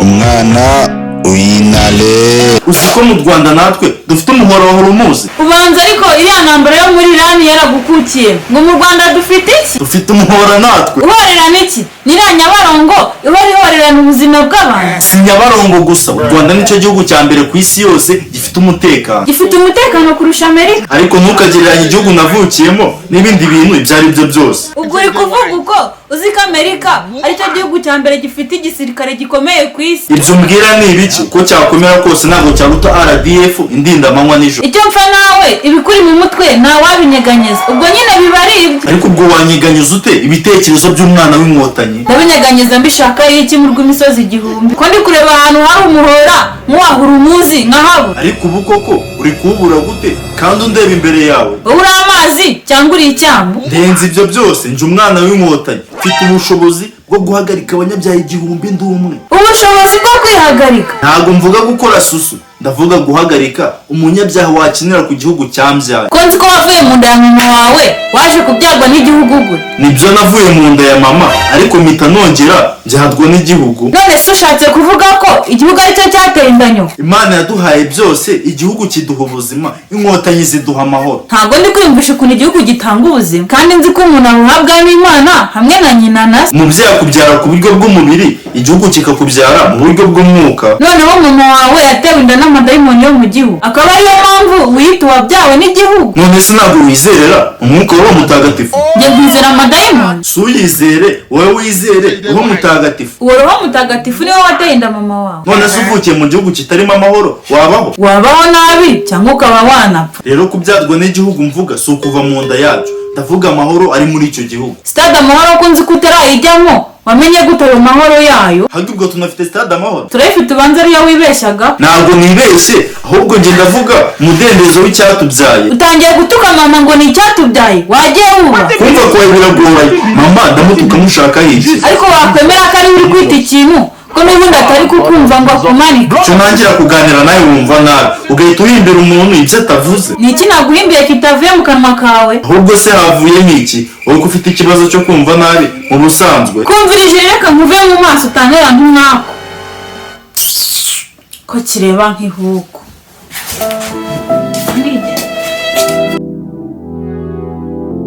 Umwana w'intare. Uzi ko mu Rwanda natwe dufite umuhora wa Horumuzi? Ubanza ariko iriya ntambara yo muri Irani yaragukukiye. Ngo mu Rwanda dufite iki? Dufite umuhora natwe. Uhorerana iki? Ni iriya Nyabarongo ihora ihorerana ubuzima bw'abantu. Si Nyabarongo gusa, u Rwanda nicyo gihugu cya mbere ku isi yose gifite umutekano. Gifite umutekano kurusha Amerika? Ariko ntukagereranye igihugu navukiyemo n'ibindi bintu ibyo ari byo byose. Ubwo uri kuvuga uko uzi ko Amerika aricyo gihugu cya mbere gifite igisirikare gikomeye ku isi. Ibyo umbwira ni ibiki? Uko cyakomera kose ntabwo cyaruta RDF indinda amanywa nijoro. Icyo mpfa nawe, ibikuri mu mutwe ntawabinyeganyeza. Ubwo nyine biba ari ibyo. Ariko ubwo wanyeganyeza ute ibitekerezo by'umwana w'Inkotanyi? Ndabinyeganyeza mbishaka iki mu rw'imisozi igihumbi, ko ndi kureba ahantu hari umuhora nk'uwahura umuzi nkahabura? Ariko ubu koko uri kuwubura gute kandi undeba imbere yawe? Wowe uri amazi cyangwa uri icyambu? Ndenze ibyo byose, nje umwana w'Inkotanyi mfite ubushobozi bwo guhagarika abanyabyaha 1000 ndi umwe. Ubushobozi bwo kwihagarika? Ntabwo mvuga gukora susu, ndavuga guhagarika umunyabyaha wakinira ku gihugu cyambyaye. Ko nzi ko wavuye mu nda ya mama wawe, waje kubyarwa n'igihugu gute? Nibyo, navuye mu nda ya mama, ariko mpita nongera mbyarwa n'igihugu. None se ushatse kuvuga ko igihugu aricyo cyateye inda nyoko? Imana yaduhaye byose, igihugu kiduha ubuzima, Inkotanyi ziduha amahoro. Ntabwo ndi kwiyumvisha ukuntu igihugu gitanga ubuzima, kandi nzi ko umuntu abuhabwa n'Imana hamwe na nyina na se. Umubyeyi akubyara ku buryo bw'umubiri, igihugu kikakubyara mu buryo bw'umwuka. Noneho mama wawe yatewe inda n'amadayimoni yo mu gihugu, akaba ariyo mpamvu wiyita uwabyawe n'igihugu? None se ntabwo wizerera umwuka w'uwo mutagatifu? Njye nkwizera amadayimoni? Si uyizere wowe, wizere Roho Mutagatifu. Uwo Roho Mutagatifu niwe wateye inda mama wawe? None se uvukiye mu gihugu kitarimo amahoro wabaho? Wabaho nabi cyangwa ukaba wanapfa. Rero kubyarwa n'igihugu mvuga si ukuva mu nda yacyo, ndavuga amahoro ari muri icyo gihugu. Stade Amahoro ko nzi ko utarayijyamo, wamenye gute ayo mahoro yayo? Ahubwo ubwo tunafite Stade Amahoro? Turayifite, ubanza ariyo wibeshyaga. Ntabwo nibeshye, ahubwo njye ndavuga umudendezo w'icyatubyaye. Utangiye gutuka mama ngo ni icyatubyaye? Wagiye wuba. Kumva kwawe biragoranye. Mama ndamutuka mushaka iki? Ariko wakwemera ko ari uri kwita ikintu, ko n'ubundi atari kukumva ngo akumanike? Icyo ntangira kuganira nawe wumva nabi, ugahita uhimbira umuntu ibyo atavuze. Ni iki naguhimbiye kitavuye mu kanwa kawe? Ahubwo se havuyemo iki, wowe ko ufite ikibazo cyo kumva nabi mu busanzwe? Kumvirije, reka nkuve mu maso utantera nk'umwaku ko kireba nk'ihuku.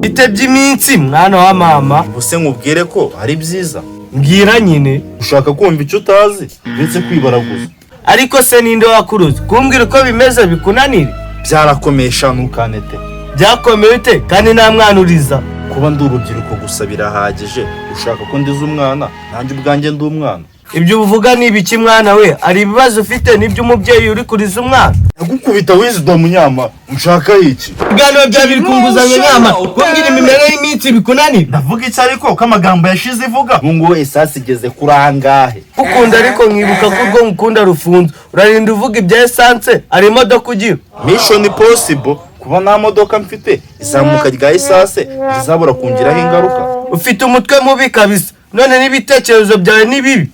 Bite by'iminsi, mwana wa mama? Ubuse nkubwire ko ari byiza? Mbwira nyine. Ushaka kumva icyo utazi uretse kwibaraguza? Ariko se ninde wakuruza kumbwira uko bimeze bikunanire? Byarakomeye sha, ntukanete. Byakomeye ute kandi nta mwana uriza? Kuba ndi urubyiruko gusa birahagije. Ushaka ko ndiza umwana nanjye ubwanjye ndi umwana? Ibyo uvuga ni ibiki, mwana we? Hari ibibazo ufite n'iby'umubyeyi uri kuriza umwana? Ndagukubita, Wisdom nyama, unshaka iki? Ibiganiro byawe biri ku nguzanyo nyama, kumbwira imimerere y'iminsi bikunanire. Ndavuga iki ariko ko amagambo yashize ivuga ubu ngubu esansi igeze kuri angahe? Ukunda, ariko nkibuka ko urwo ngukunda rufunze. Urarinda uvuga ibya esanse, hari imodoka ugira? Mission possible. Kuba nta modoka mfite, izamuka rya esanse rizabura kungiraho ingaruka? Ufite umutwe mubi kabisa, none n'ibitekerezo byawe ni bibi.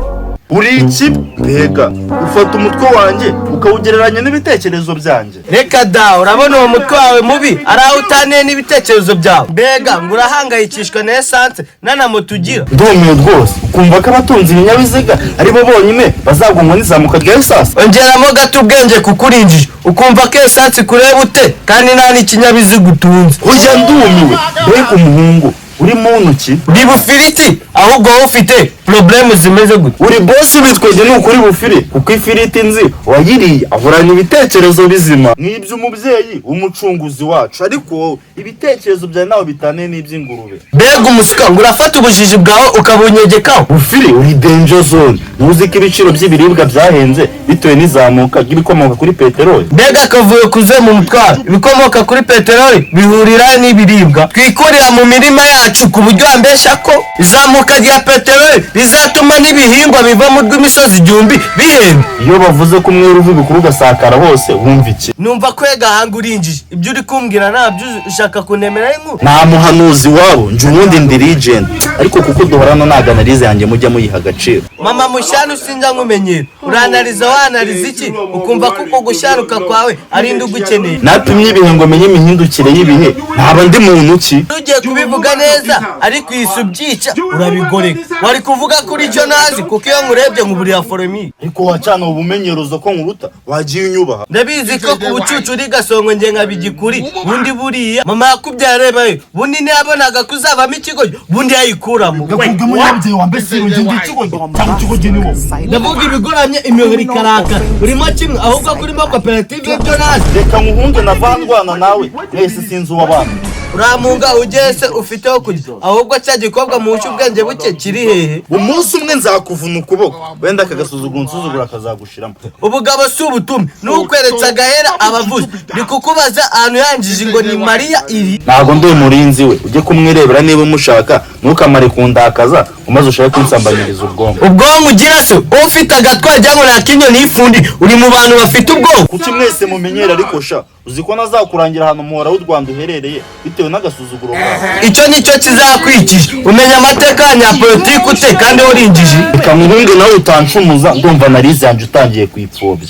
Uri iki? Mbega ufata umutwe wanjye ukawugereranya n'ibitekerezo byanjye? Reka da! Urabona uwo mutwe wawe mubi ari aho utaniye n'ibitekerezo byawe? Mbega ngo urahangayikishwa na esanse nta na moto ugira? Ndumiwe rwose. Ukumva ko abatunze ibinyabiziga aribo bonyine bazagongwa n'izamuka rya esanse? Ongeramo gato ubwenge kukurinjije. Ukumva ko esanse ikureba ute kandi nta n'ikinyabiziga utunze? Ujya, ndumiwe. Mbega umuhungu uri mu ntoki! Uri bufiriti ahubwo, wowe ufite problème zimeze gute? Uri bosi bitwege, ni ukuri bufiri, kuko ifiriti nzi wayiriye ahorana ibitekerezo bizima nk'iby'umubyeyi w'umucunguzi wacu, ariko wowe ibitekerezo byawe ntaho bitaniye n'iby'ingurube. Mbega umuswa! Ngo urafata ubujiji bwawe ukabunyegekaho? Bufiri, uri danger zone. Ntuzi ko ibiciro by'ibiribwa byahenze bitewe n'izamuka ry'ibikomoka kuri peteroli? Mbega akavuyo kuzuye mu mutwaro! Ibikomoka kuri peteroli bihurira n'ibiribwa twikurira mu mirima yacu, ku buryo wambeshya ko izamuka rya peteroli rizatuma n'ibihingwa biva mu rw'imisozi igihumbi bihenda? Iyo bavuze ko umwere uva ibikuru ugasakara hose, wumva iki? Numva kwega hanga urinjije. Ibyo uri kumbwira ntabyo uzi, ushaka kunemera inkuru. Nta muhanuzi wabo nje, ubundi ndi legend, ariko kuko duhorana ntabwo analyse yanjye mujya muyiha agaciro. Mama mushyana, usinjya nkumenyera. Uranariza, wanariza iki, ukumva ko uko gushyanuka kwawe ari indi ugukeneye? Napimye ibihe ngo menye imihindukire y'ibihe, ntaba ndi muntu ki? Tugiye kubivuga neza, ariko iyi si ubyica urabigoreka, wari kuvuga. Kuvuga kuri icyo ntazi, kuko iyo nkurebye nkuburira foromi. Ariko wacana ubumenyerezo ko nkuruta, wagiye unyubaha. Ndabizi ko ku bucucu uri gasongo, nge nkabigikuri. Bundi buriya mama yakubyaye arebayo, bundi ntiyabonaga ko uzavamo ikigoryi, bundi yayikuramo. Gakubwe munyabyeyi wa mbese, njye ndi ikigoryi cyangwa ikigoryi ni wowe? Ndavuga ibigoramye, imihoro ikaraka. Urimo kimwe, ahubwo kurimo koperative byo ntazi. Reka nkuhunge navandwana nawe, mwese sinzi uwabana. Uramunga ugese ufiteho kujya. Ahubwo cya gikobwa muhusha ubwenge buke kiri hehe? Umunsi umwe nzakuvuna ukuboko, wenda akagasuzugura unsuzugura akazagushiramo. Ubugabo si ubutume, n'ukweretse agahera abavuze. Ni kukubaza ahantu yangije ngo ni Mariya iri. Ntabwo ndi umurinzi we, ujye kumwirebera niba umushaka. Ntukamare kundakaza umaze ushake kunsambanyiriza ubwonko. Ubwonko ugira se, ufite agatwa wagira ngo ni ak'inyoni y'ifundi. Uri mu bantu bafite ubwonko? Kuki mwese mumenyera? Ariko sha, uzi ko nazakurangira ahantu umuhora w'u Rwanda uherereye bitewe n'agasuzuguro kawe? Icyo nicyo kizakwicisha. Umenya amateka ya nyapolitiki ute kandi uringije? Reka muhunge nawe utancumuza, ndumva narize yanjye utangiye kuyipfobya.